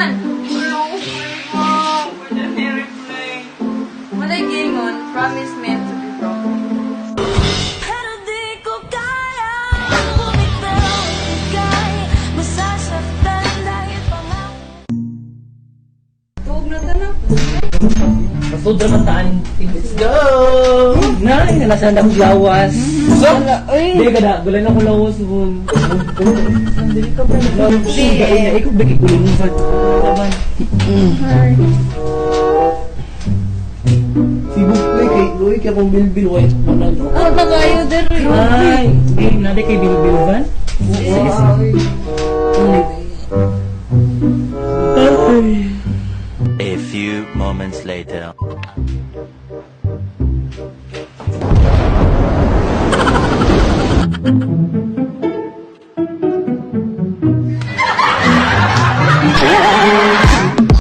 Ingon. Walay giingon, promise meant to be broken. Pero di ko kaya bumitaw. Ika'y masasaktan dahil pangako. Tuog na ta na. Masud raman taan. Let's go! Nay, nalasan na akong lawas. Uy. Di ka na, gulay na akong lawas nun. Dili ka ba? Di. Ikaw ba kikulong sa laban? Sibuk ko kay Uy, kay akong bilbil white mo na to. Oh, na kayo dere. Ay, game na di kay Bilbil ban? Sige, sige. A few moments later.